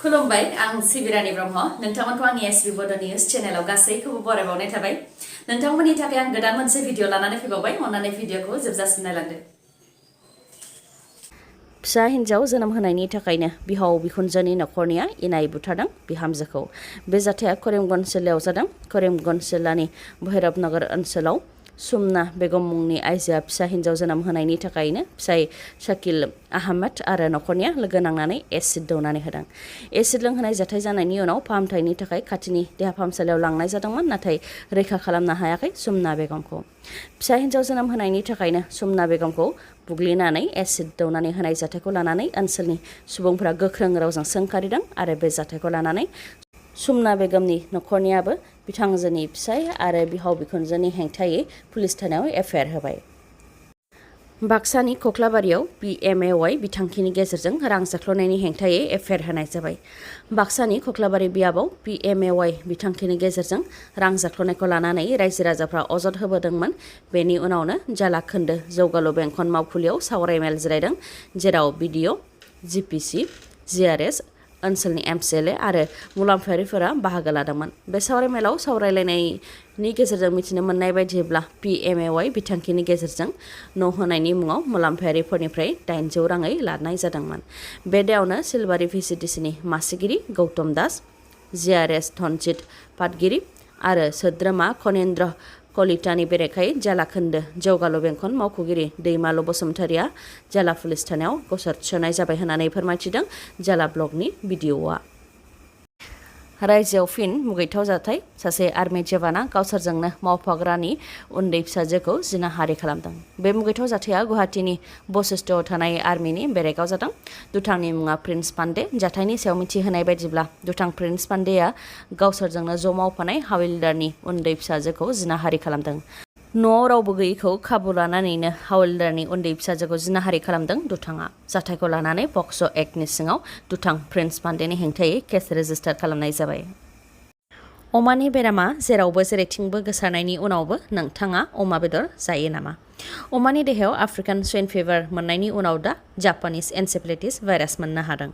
खुलुमबाय आं सिबिरानि ब्रह्म नोंथांमोनखौ आंनि एसबि बड' निउज चेनेलाव गासैखौबो बरायबावनाय थाबाय नोंथांमोननि थाखाय आं गोदान मोनसे भिडिअ लानानै फैबावबाय अन्नानै भिडिअखौ जोबजासिम नायलांदो फिसा हिन्जाव जोनोम होनायनि थाखायनो बिहाव बिखुनजोनि नखरनिया इनाय बुथारदों बिहामजोखौ बे जाथाया करिमगन्ज जिल्लायाव जादों करिमगन्ज जिल्लानि भैरबनगर ओनसोलाव सुमना बेगम मुंनि आइजोआ फिसा हिन्जाव जोनोम होनायनि थाखायनो फिसाय शाकिल आहमेद आरो नखरनिया लोगो नांनानै एसिड दौनानै होदों एसिड लोंहोनाय जाथाय जानायनि उनाव फाहामथायनि थाखाय खाथिनि देहा फाहामसालियाव लांनाय जादोंमोन नाथाय रैखा खालामनो हायाखै सुमना बेगमखौ फिसा हिन्जाव जोनोम होनायनि थाखायनो सुमना बेगमखौ बुग्लिनानै एसिड दौनानै होनाय जाथायखौ लानानै ओनसोलनि सुबुंफोरा गोख्रों रावजों सोंखारिदों आरो बे जाथायखौ लानानै सुमना बेगमनि नखरनियाबो बिथांजोनि फिसाय आरो बिहाव बिखुनजोनि हेंथायै पुलिस थानायाव एफआइआर होबाय बाक्सानि खख्लाबारियाव पिएमएवाइ बिथांखिनि गेजेरजों रां जाख्ल'नायनि हेंथायै एफआइआर होनाय जाबाय बाक्सानि खख्लाबारि बियाबाव पिएमएवाइ बिथांखिनि गेजेरजों रां जाख्ल'नायखौ लानानै रायजो राजाफ्रा अजद होबोदोंमोन बेनि उनावनो जालाखोन्दो जौगालु बेंखन मावखुलियाव सावराय मेल जिरायदों जेराव बिडिअ जिपिसि जिआरएस ओनसोलनि एमसिएलए आरो मुलाम्फायारिफोरा बाहागो लादोंमोन बे सावरायमेलाव सावरायलायनायनि गेजेरजों मिथिनो मोननाय बायदिब्ला पिएमएवाइ बिथांखिनि गेजेरजों न' होनायनि मुङाव मुलाम्फायारिफोरनिफ्राय 800 राङै लानाय जादोंमोन बे दायावनो सिलबारि भिसिडिसिनि मासिगिरि गौतम दास जिआरएस धनजित पाटगिरि आरो सोद्रोमा खनेन्द्र कलितानि बेरेखायै जालाखोन्दो जौगालु बेंखन मावख'गिरि दैमालु बसुमतारिया जाला पुलिस थानायाव गसर थिसननाय जाबाय होननानै फोरमायथिदों जाला ब्लकनि बिडिअआ रायजोआव फिन मुगैथाव जाथाय सासे आर्मि जवाना गावसोरजोंनो मावफाग्रानि उन्दै फिसाजोखौ जिनाहारि खालामदों बे मुगैथाव जाथाया गुवाहाटीनि बशिष्ठआव थानाय आर्मिनि बेरेगाव जादों दुथांनि मुङा प्रिन्स पान्डे जाथायनि सायाव मिथिहोनाय बायदिब्ला दुथां प्रिन्स पान्डेया गावसोरजोंनो ज' मावफानाय हाविलदारनि उन्दै फिसाजोखौ जिनाहारि खालामदों न'आव रावबो गैयैखौ खाबु लानानैनो हाविलदारनि उन्दै फिसाजोखौ जिनाहारि खालामदों दुथाङा जाथायखौ लानानै पक्स' एक्टनि सिङाव दुथां प्रिन्स पान्डेनि हेंथायै केस रेजिस्टार खालामनाय जाबाय अमानि बेरामा जेरावबो जेरैथिंबो गोसारनायनि उनावबो नोंथाङा अमा बेदर जायो नामा अमानि देहायाव आफ्रिकान स्वाइन फिभार मोननायनि उनाव दा जापानिस एन्सेफेलाइटिस भाइरास मोननो हादों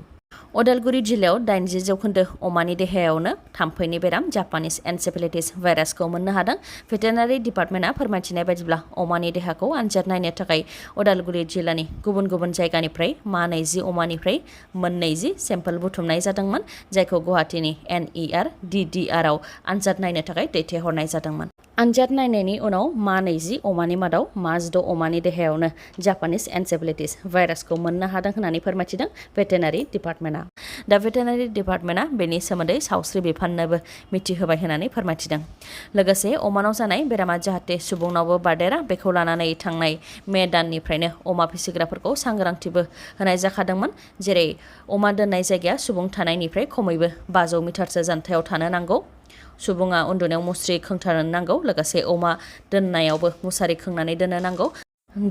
उदालगुरि जिल्लायाव 80% अमानि देहायावनो थाम्फैनि बेराम जापानिस एन्सेफेलाइटिस भाइरासखौ मोननो हादों भेटेनारि डिपार्टमेन्टआ फोरमायथिनाय बायदिब्ला अमानि देहाखौ आनजाद नायनो थाखाय उदालगुरि जिल्लानि गुबुन गुबुन जायगानिफ्राय मानैजि अमानिफ्राय मोननैजि सेम्पोल बुथुमनाय जादोंमोन जायखौ गुवाहाटीनि NER-DDR आव आनजाद नायनो थाखाय दैथायहरनाय जादोंमोन आनजाद नायनायनि उनाव मानैजि अमानि मादाव माजिद' अमानि देहायावनो जापानिस एन्सेफेलाइटिस भाइरासखौ मोननो हादों होननानै फोरमायथिदों भेटेनारि डिपार्टमेन्टआ दा भेटेनारि डिपार्टमेन्टआ बेनि सोमोन्दै सावस्रि बिफाननोबो मिथिहोबाय होननानै फोरमायथिदों लोगोसे अमानाव जानाय बेरामा जाहाथे सुबुंनावबो बारदेरा बेखौ लानानै थांनाय मे दाननिफ्रायनो अमा फिसिग्राफोरखौ सांग्रांथिबो होनाय जाखादोंमोन जेरै अमा दोननाय जायगाया सुबुं थानायनिफ्राय खमैबो 500 मिटारसो जानथायाव थानो नांगौ सुबुङा उन्दुनायाव मुस्रि खोंथानो नांगौ लोगोसे अमा दोननायावबो मुसारि खोंनानै दोननो नांगौ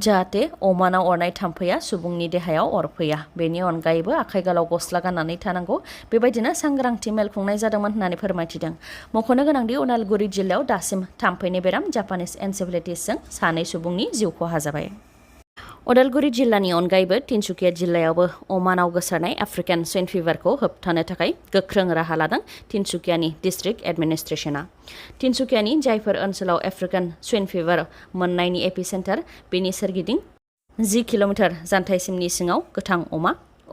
जाहाथे अमानाव अरनाय थाम्फैया सुबुंनि देहायाव अरफैया बेनि अनगायैबो आखाइ गोलाव गस्ला गाननानै थानांगौ बेबायदिनो सांग्रांथि मेल खुंनाय जादोंमोन होननानै फोरमायथिदों मख'नो गोनांदि उदालगुरि जिल्लायाव दासिम थाम्फैनि बेराम जापानिस एन्सेफेलाइटिसजों 2 सुबुंनि जिउ खहा जाबाय उदालगुरि जिल्लानि अनगायैबो तिनसुकिया जिल्लायावबो अमानाव गोसारनाय आफ्रिकान स्वाइन फिभारखौ होबथानो थाखाय गोख्रों राहा लादों तिनसुकियानि डिस्ट्रिक्ट एडमिनिस्ट्रेशना तिनसुकियानि जायफोर ओनसोलाव आफ्रिकान स्वाइन फिभार मोननायनि एपिसेन्टार बेनि सोरगिदिं 10 किल'मिटार जानथायसिमनि सिङाव गोथां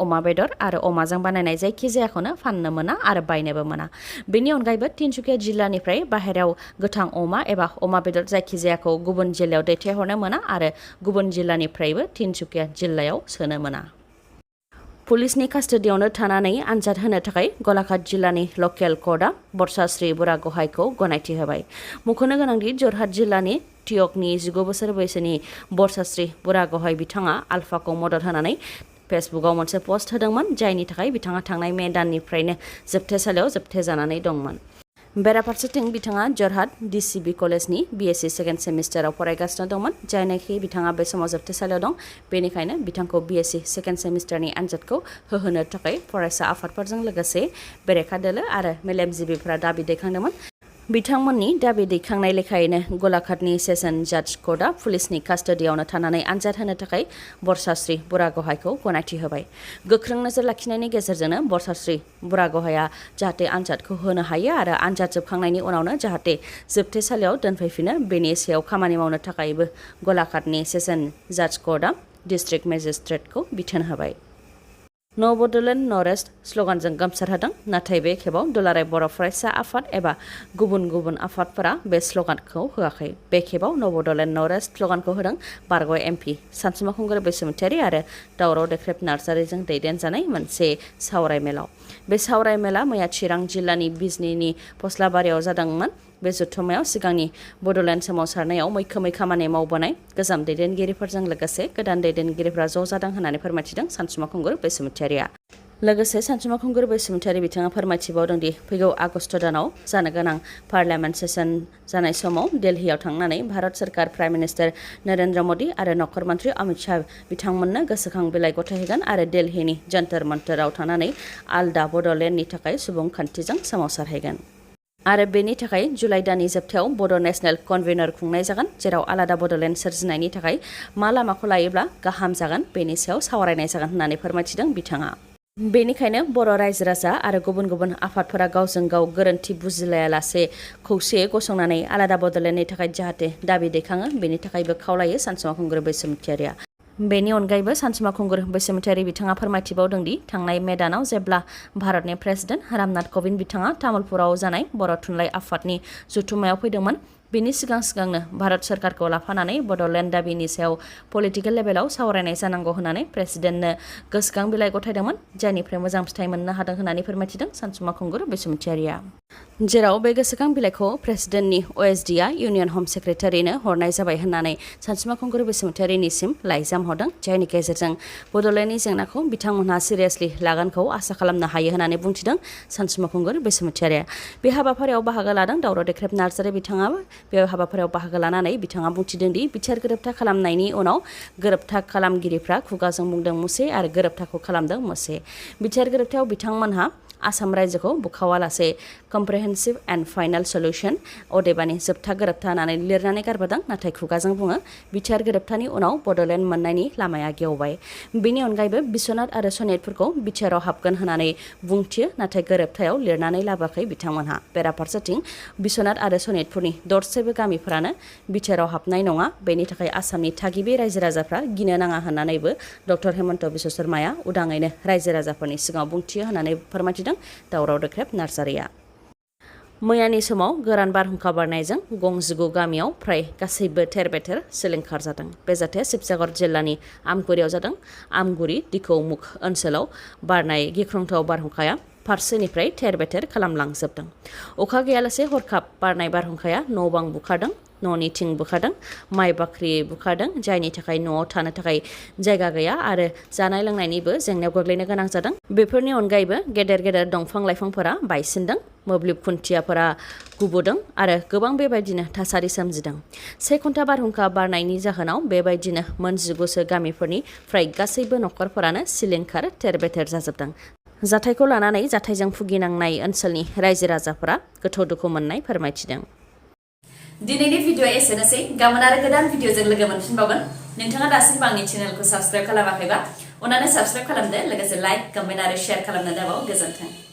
अमा बेदर आरो अमाजों बानायनाय जायखिजायाखौनो फाननो मोना आरो बायनोबो मोना बेनि अनगायैबो तिनसुकिया जिल्लानिफ्राय बाहेरायाव गोथां अमा एबा अमा बेदर जायखिजायाखौ गुबुन जिल्लायाव दैथायहरनो मोना आरो गुबुन जिल्लानिफ्रायबो तिनसुकिया जिल्लायाव सोनो मोना पुलिसनि कास्टडियावनो थानानै आनजाद होनो थाखाय गलाघाट जिल्लानि लकेल कर्टआ बर्साश्री बुरागहाइखौ गनायथि होबाय मख'नो गोनांदि जरहाट जिल्लानि टियकनि 19 बोसोर बैसोनि बर्साश्री बुरागहाइ बिथाङा आल्फाखौ मदद होनानै फेसबुकआव मोनसे पस्ट होदोंमोन जायनि थाखाय बिथाङा थांनाय मे दाननिफ्रायनो जोबथेसालियाव जोबथेजानानै दंमोन बेराफारसेथिं बिथाङा जरहाट DCB कलेजनि BSc सेकेन्ड सेमिस्टाराव फरायगासिनो दंमोन जायनाखि बिथाङा बे समाव जोबथेसालियाव दं बेनिखायनो बिथांखौ BSc सेकेन्ड सेमिस्टारनि आनजादखौ होहोनो थाखाय फरायसा आफादफोरजों लोगोसे बेरेखा दोलो आरो मेलेमजिबिफोरा दाबि दैखांदोंमोन बिथांमोननि दाबि दैखांनाय लेखायैनो गलाघाटनि सेसन जाज कर्टआ पुलिसनि कास्टडियावनो थानानै आनजाद होनो थाखाय बरसास्रि बुरागहायखौ गनायथि होबाय। गोख्रों नोजोर लाखिनायनि गेजेरजोंनो बरसास्रि बुरागहाया जाहाथे आनजादखौ होनो हायो आरो आनजाद जोबखांनायनि उनावनो जाहाथे जोबथेसालियाव दोनफैफिनो बेनि सायाव खामानि मावनो थाखायबो गलाघाटनि सेसन जाज कर्टआ डिस्ट्रिक्ट मेजिस्ट्रेटखौ बिथोन होबाय। न बडलेण्ड नरेस्ट स्लगानजों गोमसारहोदों, नाथाय बे खेबाव दुलाराय बर' फरायसा आफाद एबा गुबुन गुबुन आफादफोरा बे स्लगानखौ होआखै। बे खेबाव न बडलेण्ड नरेस्ट स्लगानखौ होदों बारग' एमपि सानसुमा खुंगुर बसुमतारी आरो दावराव देख्रेब नार्जारिजों दैदेनजानाय मोनसे सावराय मेलाव। बे सावराय मेला मैया चिरां जिल्लानि बिजनीनि फस्लाबारियाव जादोंमोन। बे जथुम्मायाव सिगांनि बडलेण्ड सोमावसारनायाव मैखोमै खामानि मावबोनाय गोजाम दैदेनगिरिफोरजों लोगोसे गोदान दैदेनगिरिफोरा ज' जादों होननानै फोरमायथिदों सानसुमा खुंगुर बसुमतारीया। लोगोसे सानसुमा खुंगुर बसुमतारी बिथाङा फोरमायथिबावदों दि फैगौ आगस्ट दानाव जानो गोनां पार्लियामेन्ट सेसन जानाय समाव दिल्लीयाव थांनानै भारत सोरखार प्राइम मिनिस्टार नरेन्द्र मदि आरो नखर मन्त्रि अमित शाह बिथांमोननो गोसोखां बिलाइ गथायहोगोन आरो दिल्लीनि जन्तर मन्तराव थांनानै आलदा बडलेण्डनि थाखाय सुबुंखान्थिजों सोमावसारहैगोन। आरो बेनि थाखाय जुलाइ दाननि जोबथायाव बड' नेशनेल कनभेनर खुंनाय जागोन, जेराव आलादा बडलेण्ड सोरजिनायनि थाखाय मा लामाखौ लायोब्ला गाहाम जागोन बेनि सायाव सावरायनाय जागोन होननानै फोरमायथिदों बिथाङा। बेनिखायनो बर' रायजो राजा आरो गुबुन गुबुन आफादफोरा गावजों गाव गोरोन्थि बुजिलायालासे खौसेयै गसंनानै आलादा बडलेण्डनि थाखाय जाहाथे दाबि दैखाङो बेनि थाखायबो खावलायो सानसुमा खुंगुर बसुमतारीया। बेनि अनगायैबो सानसुमा खुंगुर बसुमतारी बिथाङा फोरमायथिबावदों दि थांनाय मे दानाव जेब्ला भारतनि प्रेसिडेन्ट रामनाथ कविन्द बिथाङा तामुलपुराव जानाय बर' थुनलाइ आफादनि जथुम्मायाव फैदोंमोन, बिनि सिगांनो भारत सोरखारखौ लाफानानै बडलेण्ड दाबिनि सायाव पलिटिकेल लेभेलाव सावरायनाय जानांगौ होननानै प्रेसिडेन्टनो गोसोखां बिलाइ गथायदोंमोन, जायनिफ्राय मोजां फिथाइ मोननो हादों होननानै फोरमायथिदों सानसुमा खुंगुर बसुमतारीया। जेराव बे गोसोखां बिलाइखौ प्रेसिडेन्टनि अएसडिआ इउनियन हम सेक्रेटारिनो हरनाय जाबाय होननानै सानसुमा खुंगुर बसुमतारीनिसिम लाइजाम हरदों, जायनि गेजेरजों बडलेण्डनि जेंनाखौ बिथांमोनहा सिरियासलि लागोनखौ आसा खालामनो हायो होननानै बुंथिदों सानसुमा खुंगुर बसुमतारीया। बे हाबाफारियाव बाहागो लादों दावराव देख्रेब नार्जारि बिथाङाबो। बे हाबाफारियाव बाहागो लानानै बिथाङा बुंथिदों दि बिथार गोरोबथा खालामनायनि उनाव गोरोबथा खालामगिरिफ्रा खुगाजों बुंदों मुसे आरो गोरोबथाखौ खालामदों मुसे। बिथार गोरोबथायाव बिथांमोनहा आसाम रायजोखौ बुखावालासे कम्प्रेहेन्सिभ एन्ड फाइनाल सल्युशन अदेबानि जोबथा गोरोबथा होननानै लिरनानै गारबोदों, नाथाय खुगाजों बुङो बिटिआर गोरोबथानि उनाव बडलेण्ड मोननायनि लामाया गेवबाय। बेनि अनगायैबो बिस्वनाथ आरो सनितपुरखौ बिटिआरआव हाबगोन होननानै बुंथियो, नाथाय गोरोबथायाव लिरनानै लाबोआखै बिथांमोनहा। बेराफारसेथिं बिस्वनाथ आरो सनितपुरनि दरसेबो गामिफोरानो बिटिआरआव हाबनाय नङा, बेनि थाखाय आसामनि थागिबि रायजो राजाफ्रा गिनो नाङा होननानैबो डक्टर हेमन्त बिश्व शर्माया उदाङैनो रायजो राजाफोरनि सिगाङाव बुंथियो होननानै फोरमायथिदों दावराव देख्रेब नार्जारिया। मैयानि समाव गोरान बारहुंखा बारनायजों गंजिगु गामियाव फ्राय गासैबो थेर बेथेर सिलिंखार जादों। बे जाथाया शिबसागर जिल्लानि आमगुरियाव जादों। आमगुरि दिखौमुख ओनसोलाव बारनाय गिख्रंथाव बारहुंखाया फारसेनिफ्राय थेर बेथेर खालामलांजोबदों। अखा गैयालासे हरखाब बारनाय बारहुंखाया न' बां बुखारदों, न'नि थिं बुखारदों, माइ बाख्रि बुखारदों, जायनि थाखाय न'आव थानो थाखाय जायगा गैया आरो जानाय लोंनायनिबो जेंनायाव गोग्लैनो गोनां जादों। बेफोरनि अनगायैबो गेदेर गेदेर दंफां लाइफांफोरा बायसिनदों, मोब्लिब खुन्थियाफोरा गुबुदों आरो गोबां बेबायदिनो थासारि सोमजिदों। 1 घन्टा बारहुंखा बारनायनि जाहोनाव बेबायदिनो मोन 19 गामिफोरनि फ्राय गासैबो नखरफोरानो सिलिंखार थेर बेथेर जाजोबदों। जाथायखौ लानानै जाथायजों भुगिनांनाय ओनसोलनि रायजो राजाफोरा गोथौ दुखु मोननाय फोरमायथिदों। दिनैनि भिडिअ'आ एसेनोसै। गाबोन आरो गोदान भिडिअ'जों लोगो मोनफिनबावगोन। नोंथाङा दासिमबो आंनि चेनेलखौ साबस्क्राइब खालामाखैबा अन्नानै साबस्क्राइब खालामदो, लोगोसे लाइक, कमेन्ट आरो शेयार खालामनो दाबाव। गोजोन्थों।